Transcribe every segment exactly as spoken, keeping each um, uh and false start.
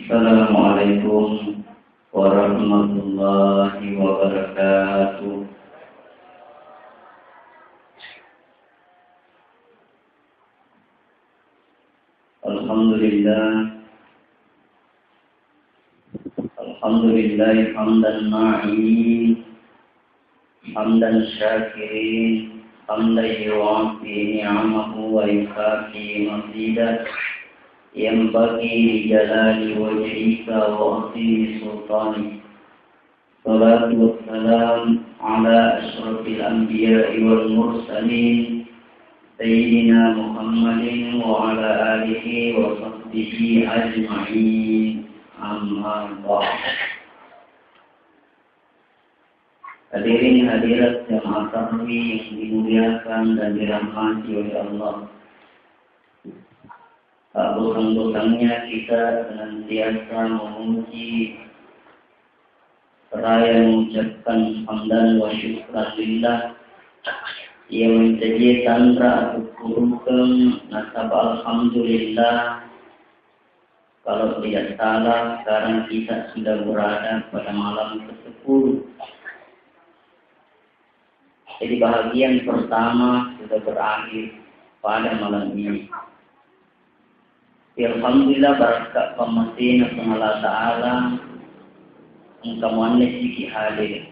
Assalamualaikum warahmatullahi wabarakatuh. Alhamdulillah. Alhamdulillah hamdan na'imin, hamdan syakirin, hamdan yuwafi ni'amahu wa yukafi mazidah. Yanbaghi li jalali wajhika wa azimi sultanik. Salatu wassalamu ala asyrafil anbiya'i wal mursalin, Sayyidina Muhammadin wa ala alihi wa sahbihi ajma'in. Amma ba'd. Hadirin hadirat jamaah takmir yang dimuliakan dan dirahmati oleh Allah. Tak bosan-bosannya kita senantiasa memuji seraya mengucapkan hamdan wa syukran lillah, yang menjadi tanra atukkurukan nasab alhamdulillah. Kalau tidak salah, sekarang kita sudah berada pada malam kesepuluh. Jadi, bahagian pertama sudah berakhir pada malam ini. Alhamdulillah, barakka pammasena Puang Allah Ta'ala, engka muanne siki hadir.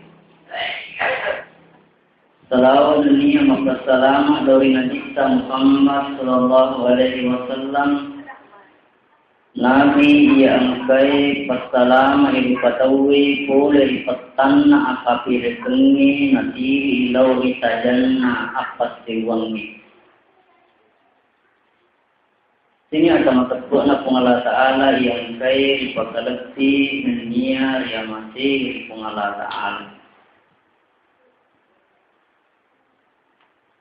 Salawat nennia mappassalama lao ri Nabitta Muhammad sallallahu alaihi wasallam. Nabi iya engkae passalama'i rupa tauwe pole ri pettanna akkapirekengnge natiwi lao ri tajanna appassewwangnge. Sining ata mateppe'na Puang Allah Ta'ala iya engkae ripakalebbi nennia riamasewi ri Puang Allah Ta'ala.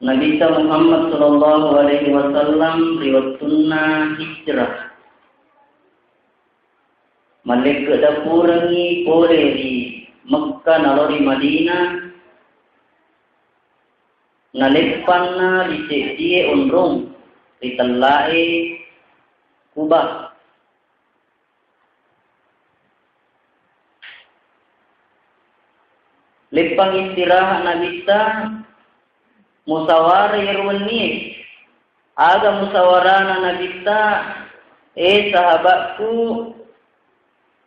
Nabitta Muhammad sallallahu alaihi wasallam ri wettunna hijrah, mallekke dapurengngi pole ri Mekka nalao ri Madinah, naleppanna ri seddie onrong ri tellae Kuba. Leppang istirahat Nabitta, musawara iyaro wennie. Aga musawarana Nabitta, "Eh, sahabatku,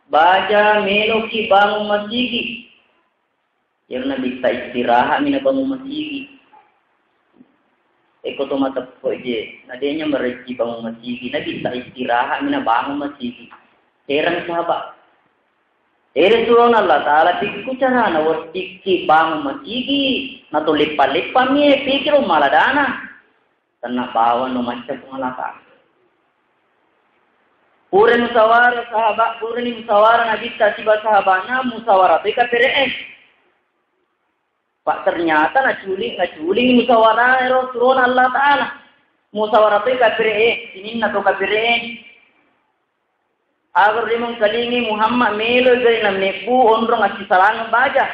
baja meloki bangun masigi." Iyaro Nabitta istirahat mi nabangun masigi. Eko to mateppe je, nadenya merejji bangun masigi, Nabitta istirahat mi nabangun masigi. Herang sahabat. Ere surona Allah Ta'ala, pikku carana weddikki bangun masigi, nato leppa-leppa mi e, pikiro maladana. Tenna bawang no macca Puang Allah Ta'ala. Pura musawara sahabat, purani musawara Nabitta siba sahabatna, musawara toi kapere'e. Pak, ternyata naculing, naculing musawara ero surona Allah Ta'ala. Musawara toi kapere'e, sininna to kapere'e. Agar rimeng kalingi Muhammad melo gari namebbu onrong assisalangeng baja.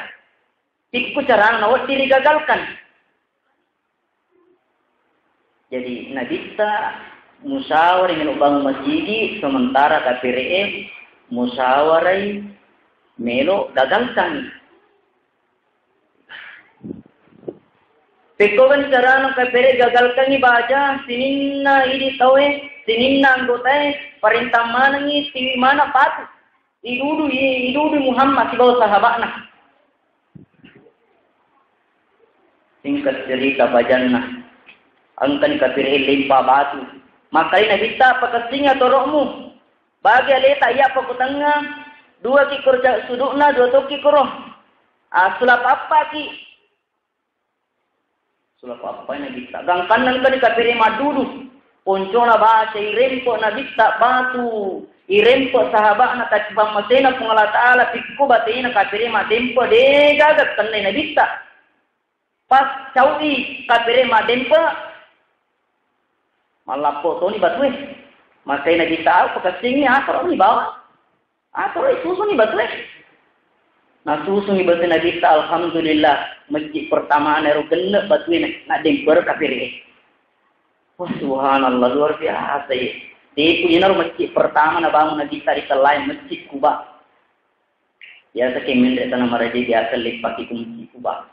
Pikku carana nawedding digagalkan. Jadi, Nabitta musawara melo bangun masigi, sementara kapere'e musawarai melo gagalkan. Pekkogan carana kapere gagalkangi baja, sininna idi tauwe, sininna anggotae, parentang manengi tiwi mana patu. Idudu, idudu Muhammad sibawa sahabakna. Singkat cerita bajanna, engkani kapere lempa batu. Makkai Nabitta, pakessinga torokmu. Bagi aleta iya pakutengnga, dua ki koro ca-, sudukna, dua tokki koro. Ah, sulapa-appaki. Sulapa-appai Nabitta. Gangkanna engkani kapere maddudu. Poncona baca, irempe Nabitta batu. Irempe sahabakna, tapi pammasena Puang Allah Ta'ala, pikko batena kapere madempe, degaga kennai Nabitta. Pas cau'i kapere madempe, mallappo toni batue. Makkai Nabitta, au pakessingi, atoroni bawa. Atoroi susuni batue. Nasusungi batue Nabitta, alhamdulillah, mejji pertamana ero genne batue na, nademper kapere. Wah, subhanallah, luar biasa ya. Deku iyanaro masjid pertama nabangun Nabitta ri Tellae, Masjid Kuba. Biasa ke menre tana maraja biasa leppaki ku Masjid Kuba.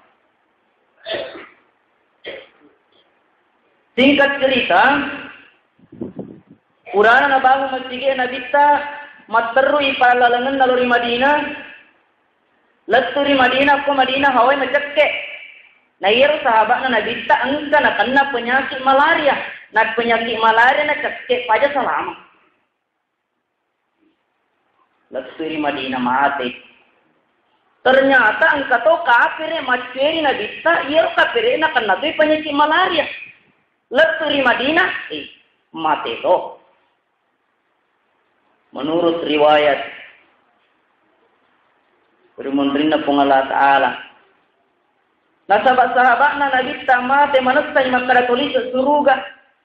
Singkat cerita, purana nabangun masjid e Nabitta, matterui pallalengenna lao ri Madinah, lettu ri Madinah, ko Madinah hawae macekke. Na iyaro sahaba'na Nabitta engka nakenna penyakit malaria. Na penyakit malaria nacekke paja salama. Lettu ri Madinah mate. Ternyata engka to kapere maccueri Nabitta, iyaro kapere nakenna toi penyakit malaria. Lettu ri Madinah, eh, mate to. Menurut riwayat ri munrinna Puang Allah Ta'ala. Nasaba sahaba'na Nabitta mate manessai makkada tolise suruga.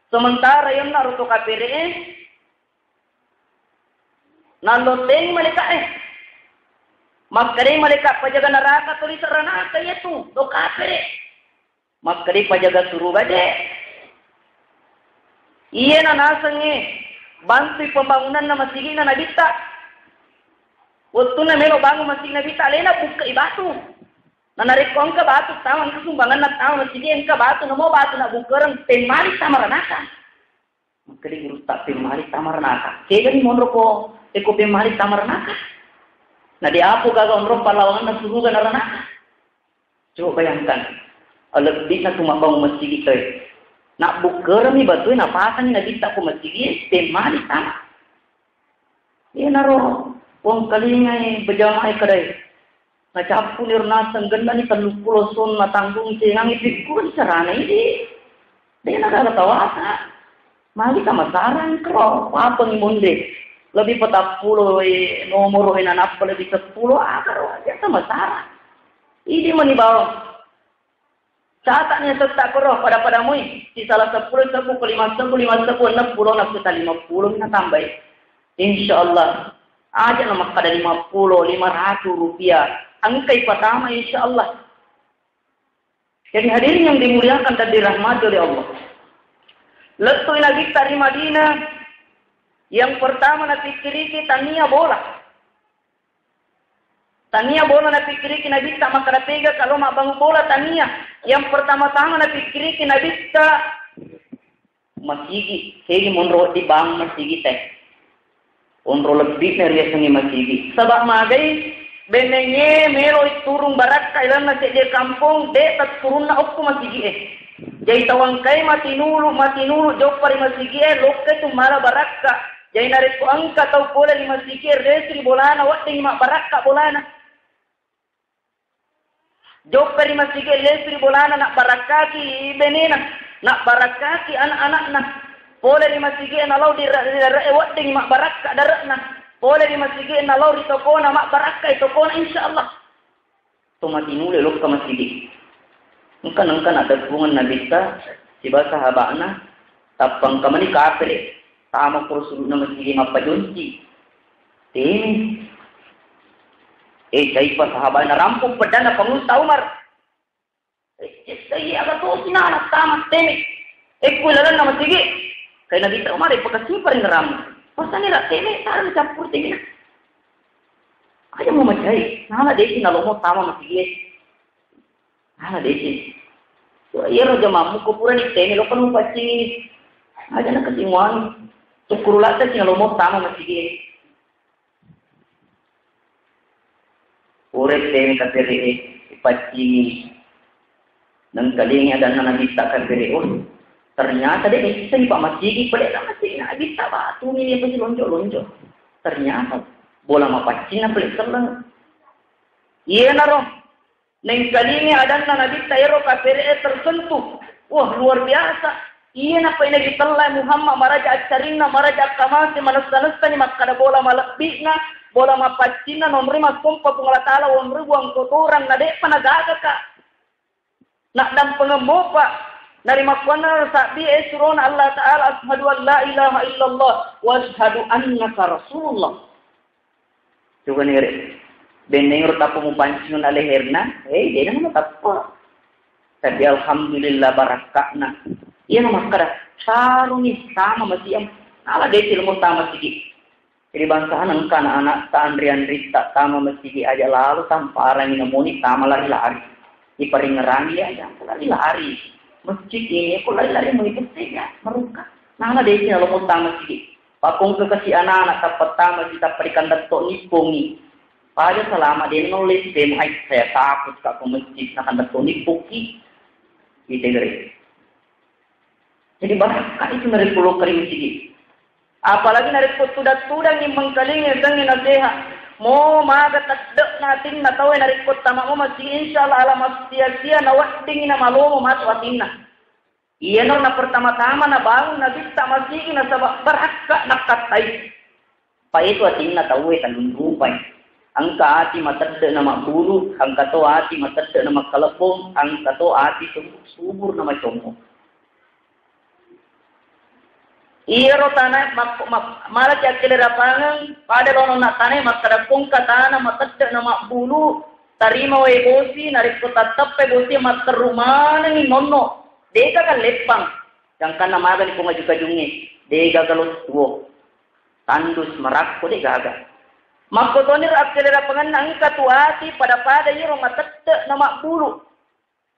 Sementara yonna roto kapere e, nallotteng malaika e. Makkadai malaika pajaga neraka tolise ranaka iyatu, to kapere. Makkadai pajaga suruga de. Iyena nasengnge bantui pembangunanna masigi'na Nabitta. Wettunna melo bangun masigi Nabitta, alena bukkai batu. Na narekko engka batu tama, engka sumbanganna tama masigi, engka batu, namo batu nabbukkereng, pemmali tama ranaka. Makkeda guru, tak pemmali tama ranaka. Kegani monro ko, eko pemmali tama ranaka. Na de apo gaga onro pallawanganna suruga na ranaka. Coba bayangkan, lebbi'na tu mabbangun masigi toi. Nabbukkeremi batue, napasangi Nabitta ko masigi, pemmali tama. Iyanaro wongkalingai bejamaah kadai. Nacappuni ro naseng gennani telluppulo sonna tanggung cengangi pikkuri carana idi. Dena gaga tawasa. Magi tamasarang kro, wapengi monde. Lebih petappulo e nomoro e nanappa lebih seppulo akaro aja tamasarang. Idi mani bawang. Catat ni setta koro pada-pada mui. Sisala seppulo, seppulo, lima seppulo, lima seppulo, enam puluh, na kita lima puluh na tambai. Insya Allah. Aja na makkada lima puluh, lima ratus rupiah. Engkai patama insya Allah. Jadi hadirin yang dimuliakan dan dirahmati oleh Allah. Lettu Nabitta ri Madinah, yang pertama napikkiriki tania bola. Tania bola napikkiriki Nabitta makkada tega kalau mabbangun bola, tania. Yang pertama-tama napikkiriki Nabitta masigi, kegi monro di bang masigi teh. Onro lebbi na riasengnge masigi. Saba magai, bennengnge melo turung barakka ilanna seddi kampong, de tatturunna okko masigi e. Jai tawangkai matinulu, matinulu joppa ri masigi e, lokka tu mala barakka. Jai narekko engka tau pole ri masigi e, resu ri bolana, wedding mabbarakka bolana. Joppa ri masigi e, lesu ri bolana, nabbarakkaki benena, nabbarakkaki anak-anakna. Pole ri masigi e, nalao di re-, ri dare'e, wedding mabbarakka dare'na. Pole ri masigi e, nalao ri tokona, mabbarakkai tokona, insya Allah. To matinulu lokka masigi. Engka, engka naddeppungeng Nabitta sibawa sahaba'na, tappa engka mani kapere tama ko sulu'na masigi mappajonci. Teme. Eh, caipa sahaba'na, rampung peddanna Pangulutta Umar. Eh, eh, sai aga tosi nana tama teme. Eh, ku lalenna masigi. Kai Nabitta Umar, eh, pakasipa ri neramu. Pasani ra teme, tara cappur teme. Aja mau macai, nala desi nalomo tama masigi. Nala desi. Iyaro jamammu ko purani teme, lo kan mupaccingi. Aja na kesinguang. Tukkuru latta si nalomo tama masigi. Pura teme kapere e, ipaccingi. Nengkalingi adanna Nabitta kapere, oh, ternyata de nisseng pa masigi, pale na masigi Nabitta batu ni apa si lonjo-lonjo. Ternyata bola mapaccinna pale selleng. Iyanaro nengkalingi adanna Nabitta ero kapere e tersentuh. Wah, luar biasa. Iyana pa ina ditellai Muhammad maraja accarinna, maraja akkamase, manessa-nessani makkada bola malebbi'na, bola mapaccinna, nonroi massompa Puang Allah Ta'ala, wonroi buang kotorang, na de'pa nagagaka. Naddampengeng mopa, narimakkuannana sabbi e surona Allah Ta'ala, "Asyhadu an la ilaha illallah wa asyhadu annaka rasulullah." Coba nere, benneng ro tappa mupancing na leherna, eh, dena na tappa. Tapi alhamdulillah barakka'na. Iya na makkada, saruni sama masiam. Nala deci lo muttama masigi. Jadi bangsana engka anak-anak ta anri-anri ta tama masigi aja lalu tamparangi namoni tama lari-lari. Iparingerangi ya, ya lari-lari. Masigi ini ko lari-lari mau ikut ya, merungka. Nala deci lo muttama masigi. Pakongke kasi anak-anak tappa tama si tappa dikandang to nippongi. Pada selama dia nulis, dia mau, "Ai, saya takut kak ke masjid, nakandang to nippongi." Gitu, gitu. Jadi, barakka itu narekko lokka ri masigi. Apalagi narekko tudang-tudangngi mengkalinga sengngi naseha. Mo maga tedde'na atinna tauwe narekko tama mo masigi, insya Allah ala massia-sia naweddingi namalomo matu atinna. Iyanaro na pertama-tama nabangun nabitta masigi nasaba barakka nakkattai. Pa itu atinna tauwe tellung rupai. Engka ati matedde na mabbulu, engka to ati matedde na makkalebbong, engka to ati sum-, subur na macommo. Iyaro tana mak-, mak-, malaki akkele rapangeng, pada lono na tana makkada pongka tana matedde na mabbulu, tarima wae bosi, narekko tatteppe bosi matteru manengi nonno, deka kalleppang. Gangkanna magani pong aju-kajungnge, dega galo tuo. Tandus marakko de gaga. Makkotoni ro akkele rapangenna engka tu ati pada-pada iyaro matette na mabbulu.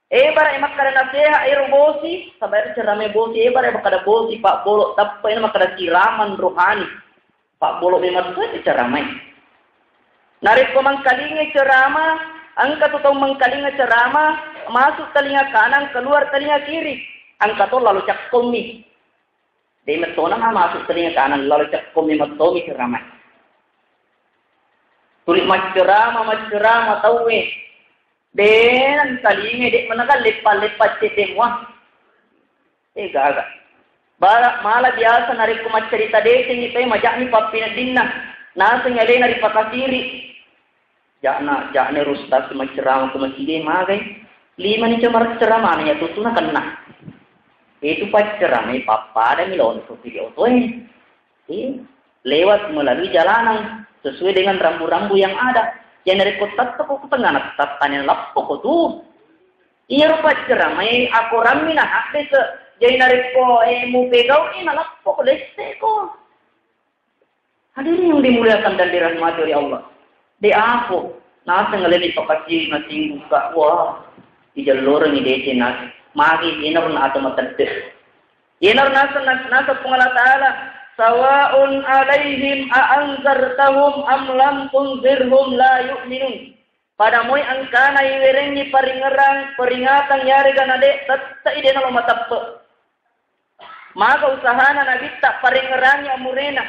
Ebara e makkada naseha ero bosi, sabar ceramai bosi, ebara e makkada bosi, pabbolo tappa ina makkada siraman rohani. Pabbolo memang tu ceramai. Narekko mengkalinga ceramah, engka tu tau mengkalinga ceramah, masuk telinga kanan, keluar telinga kiri. Engka to lalo cakkommi. De mettona masuk telinga kanan, lalo cakkommi mettomi ceramah. Tuli maccerama, maccerama tauwe. De nengkalinga, de menakal leppa-leppa cedde mua. Eh, gaga. Bara, mala biasa narekko maccarita decengi tauwe, majakmi pappineddinna. Naseng alena ripakasiri. Jakna, jakna ero ustaz maccerama ko masigi magai. Lima ni cemar ceramana ya tutuna kenna. Itu pacceramai pappada mi lawan ko video otoe. Iya. Lewat melalui jalanan sesuai dengan rambu-rambu yang ada. Jadi narekko tetto ko tengah na tattane lappo ko tu. Iyaro pacceramai akorammi na haddese. Jadi narekko, eh, mupegau, eh, nalappo ko lesse ko. Hadirin yang dimuliakan dan dirahmati oleh Allah. De apo, naseng alena pakasiri na singgu ka. Wah, ijallorengi dece na magi inarna atau matedde. Iyanaro naseng, nas-, naseng Puang Allah Ta'ala, "Sawaun alaihim a anzartahum am lam tunzirhum la yu'minun." Pada moi engkana iwerengngi paringerang, peringatan yarega na de, tette'i de nalo mateppe. Maga usahana nabitta paringerangi amurena.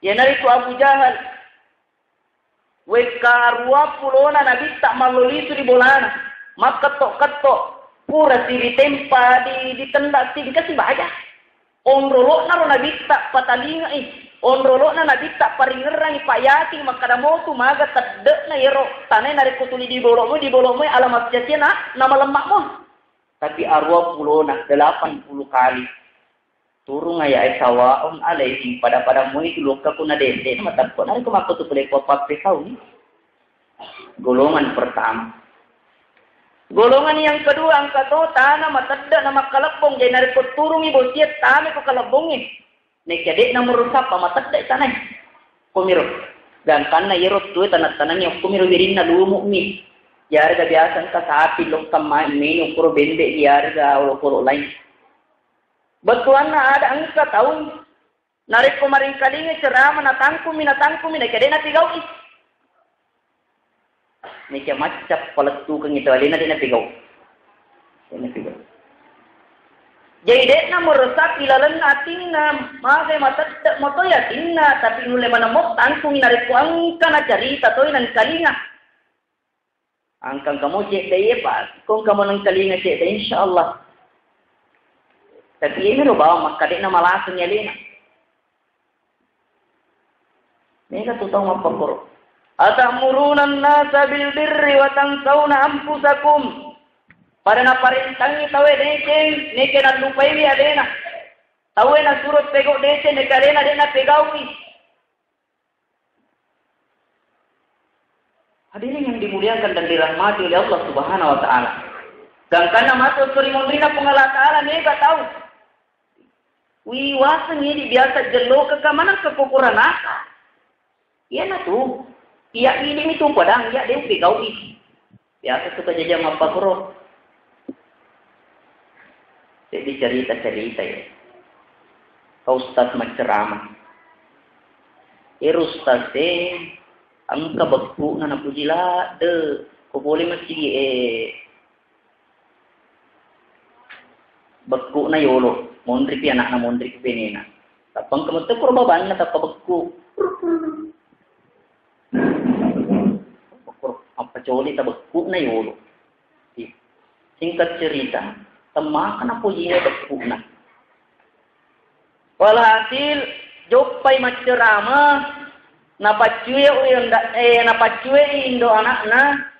Iyanaritu Abu Jahal. Wekka aruwa pulona nabitta mallo lisu ri bolana, makketto-ketto, pura siritempa di, ditenda tingka sibaja. Onrolo'na ro nabitta patalingai, onrolo'na nabitta paringerrangi, payaking makkada motu maga tedde'na yero tanae narekko tuli dibolo'mo, dibolo'mo ala massiasia na, namalemma'mo. Tapi aruwa pulona, delapan puluh kali. Turung aya'e, "Sawaun alaihim," pada-pada moi tu lokka kuna dende mateppe. Narekko makko tu pole ko pappekau ni. Golongan pertama. Golongan yang kedua, engka to tana matedde na makkalebbong, jadi narekko turungi bosie tame ko kalebbongnge. Nekia de na murusappa matedde tanae. Komiro. Gangkanna iyaro tue tanat-tanangi okkomiro wirinna lumu'mi. Yarega biasa engka sapi lokka mai meni okkoro bembe yarega olokolo lain. Bettuanna ada engka tau, narekko maringkalinga cerama, natangkumi, natangkumi, nakia de napigau'i. Nakia macca palettukengngi tau alena de napigau. De napigau. Jadi de na meresapi lalenna atinna, magai matette motoi atinna, tapi nulle maneng mo tangkungi narekko engka nacarita toi nengkalinga. Angkangka mo cedde, iya, Pak. Ko engka mo nengkalinga cedde, insyaallah. Tapi iyami ro bawang makkade'na malasengi alena. Mega tu tau mappakkoro. "Atamuruna nasa bil birri wa tansawna anfusakum." Pada naparentangi tauwe deceng, neke nallupaiwi alena. Tauwe nasuro pegau deceng, neke alena de napegau'i. Hadirin yang dimuliakan dan dirahmati oleh Allah Subhanahu wa Ta'ala. Gangkanna matu esso ri monrina Puang Allah Ta'ala, mega tau. Wi waseng idi biasa jello ke kamana ke kukuranaka. Iyana tu, iya idi mi tu padang, iya de upegau'i. Biasa tu kejadian apa kuro. Jadi cerita-cerita ya. Kau ustaz menceramah. Ero ustaz e, engka bekku na napuji ladde. Ko boleh masigi e, bekku'na yolo, monripi anakna, monripi benena. Tappa engka metto kuro babanna tappa bekku. Bekku, appacoli ta bekku'na yolo. Singkat cerita, temmaka napojina bekku'na. Walhasil, joppai maccerama, napaccue uyanda-, eh, napaccue indo anakna,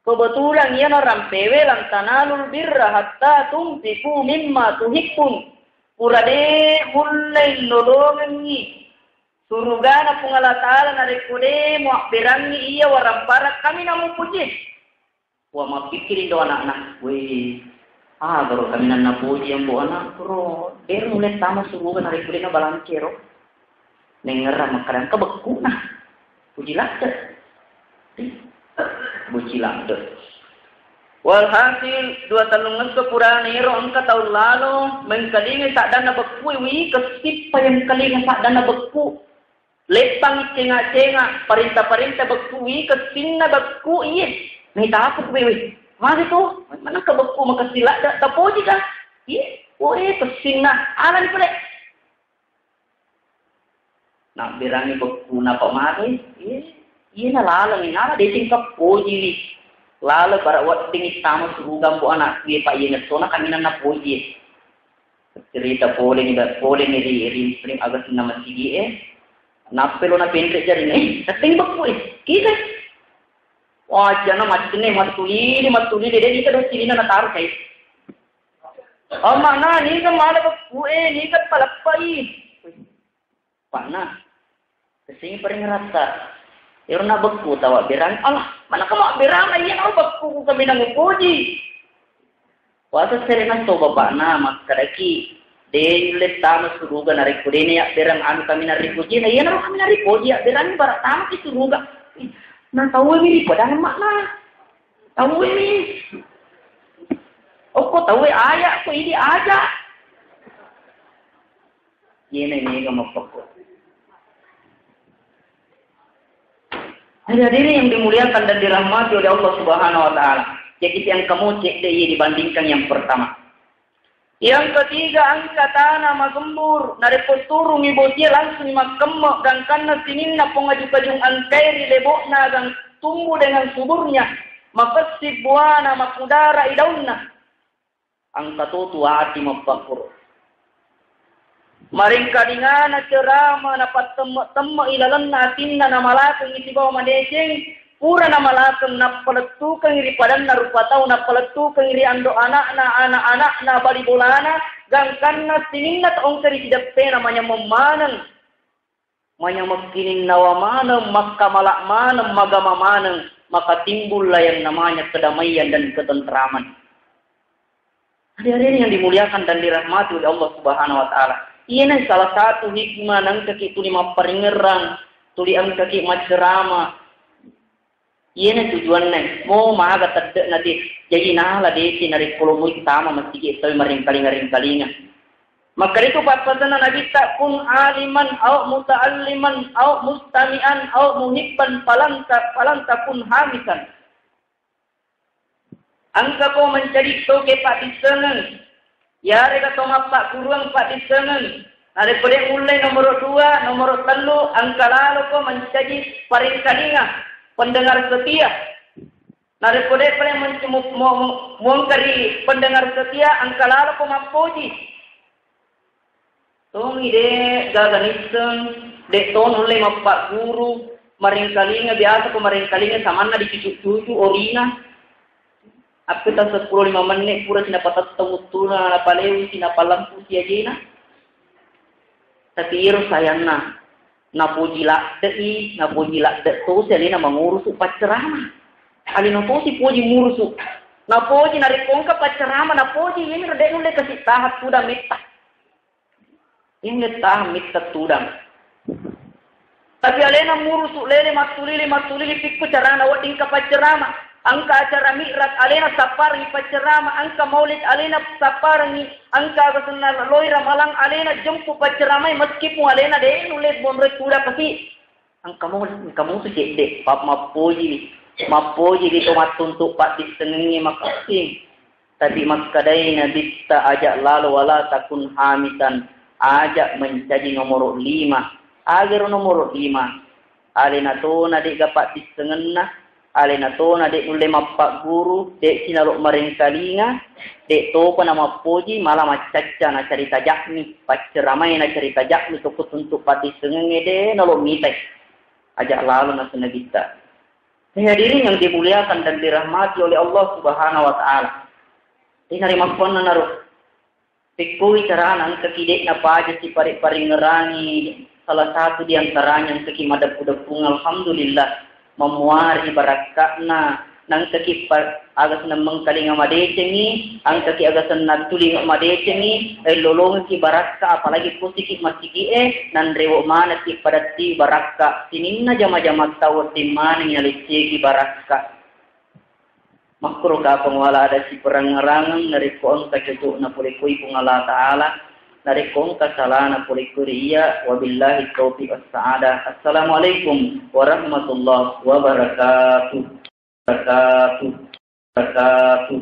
Kebetulan iyana rampewe, "Lan tanalul birra hatta tunfiqu mimma tuhibbun." Pura de mullei nolongengngi surugana Puang Allah Ta'ala narekko de muabberangngi iya waramparang kaminang mupuji. Wa mappikkiri do anakna, "Weh, agaro kaminang napuji ambo anakku ro, de mulle tama suruga narekko de nabalangke ro." Nengngerang makkada engka bekku'na. Puji ladde. Puji ladde. Walhasil, dua tellung esso purana ero engka tau lalo, mengkalingai saddanna bekku, wi, kessippa yang kalinga saddanna bekku. Leppang cenga-cenga, parenta-parenta bekku, wi, kessinna bekku, iye. Naitapu ku, wi, wi. Magi tu, manengka bekku makessi ladde, tapoji ka? Iye, oh, eh, kessinna. Alani pale. Nabberangngi bekkuna pamade, iye, iye nalaleng, nala deceng kappojiwi. Lalo bara wedding tama suruga mbo anakku, iye, pa iye ngettona kaminang napoji. Cerita pole ni, pole ni ri, ri, ri agas nama sigi e. Nappe lo napenre jari, eh, ketteng bekku e. Kita. Wajana maccenne, mattulili, mattulili, de ita do cinina nataro kai. Amma'na, niga mala bekku e, niga paleppai. Pa'na, kessingi paringerratta. Ero na bekku tawa berang, Allah, mana kamu berang, iya na bekku ku kaminang mupoji. Wasa serena to bapakna, makkadaki, de yulle tama suruga narekko de na yabberang anu kaminang ripoji, na iya na kaminang ripoji, yabberang bara tama ki suruga. Na tau mi ripadang makna. Tauwe mi. Okko tauwe aja, ko idi aja. Yene mega mappakko. Hadirin yang dimuliakan dan dirahmati oleh Allah Subhanahu wa Ta'ala. Jadi yang kamu cek deh, iya, dibandingkan yang pertama. Yang ketiga, engka tana magembur, narekko turungi bojie langsung makkemme, gangkanna sininna pong aju-kajung engkae ri lebo'na, gang tumbuh dengan suburnya, mapessi buana, makudara i daunna. Engka to tu ati mappakkuro. Maringkalingana cerama, napattemme-temme i lalenna atinna, namalakengngi sibawa madeceng, pura namalakeng, nappalettukengngi ri padanna rupa tau, nappalettukengngi ri ando ana'na, ana'-ana'na, bali bolana, gangkanna sininna taongka ri sideppena manyameng maneng, manyameng kininnawa maneng, makkamala maneng, magama maneng, maka timbul yang namanya kedamaian dan ketentraman. Hadirin yang dimuliakan dan dirahmati oleh Allah Subhanahu wa Ta'ala. Iyana salah satu hikmah nengkaki tuli mapparingerrang, tuli engkaki maccerama. Iyana tujuanna, mo maga tedde'na te, jaji nala desi narekko lo moi tama masigi tawi maringkalinga-ringkalinga. Maka itu pappasenna Nabitta, kun aliman au muta'alliman au mustami'an au muhibban, falanta, falantakun hamisan. Engkako mancaji toke paddissengeng, yarega to mappagguruang paddissengeng. Narekko de mullei nomoro dua, nomoro tellu, engka laloko mancaji paringkalinga, pendengar setia. Narekko de pale men-, mu-, mu-, mu-, muengka ri pendengar setia, engka laloko mappoji. Tongi de gaga nisseng, de to nulle mappagguru, maringkalinga, biasa ko maringkalinga samanna dicucu-cucu orina. Appeta seppulo lima menit pura sinapatettong uttuna, napalewi, sinapalempu si ajena. Tapi iro sayanna, napoji ladde'i, napoji ladde tosi alena mangurusu paccerama. Alena tosi poji murusu. Napoji narekko engka paccerama, napoji, iyami ro de nulle kasi taha tudang metta. Inge taha mitta tudang. Tapi alena murusu lele mattulili, mattulili pikku carana wedding ka paccerama. Engka acara mi'raj, alena sapparengi paccerama. Engka maulid, alena sapparengi. Engka aga senna loi ramalang, alena jempu pacceramai meskipun alena de nulle bonroi tuda kasi. Engka mo, engka mutu cedde, pa-, mappojiwi. Mappojiwi to mattuntu paddissengengnge makessing. Tapi makkedai Nabitta, aja lalo wala takun hamitan, aja mencaji nomoro lima. Agero nomoro lima? Alena tona de'ga paddissengenna, alena tona de nulle mappagguru, de sinalo marengkalinga, de topa namappoji, mala maccacca nacarita jakmi, pacceramai nacarita jakmi, tokko tuntu paddissengengnge de nalo mitai. Aja lalo naseng Nabitta. Hadirin yang dimuliakan dan dirahmati oleh Allah Subhanahu wa Ta'ala. Ina rimakkuannanaro, pekkoi carana engkaki de'na paja sipare-parengngerangi salah satu di antaranya engkaki madeppu-deppung, alhamdulillah, mammuari barakka'na, nangkaki pa-, aga senna mengkalinga madecengi, angkaki aga senna tulinga madecengi, eh, lolongki barakka, apalagi kusiki masigi e, nanrewo manaki padatti barakka, sininna jama-jama tau wedding manengi nalecceki barakka. Makkuro kapang wala ada siperangngerangeng narekko engka cocokna pole koi Puang Allah Ta'ala, narekko engka salana pole koi ri iya, wabillahi taufiq was sa'adah. Assalamualaikum warahmatullahi wabarakatuh. Wabarakatuh. Wabarakatuh.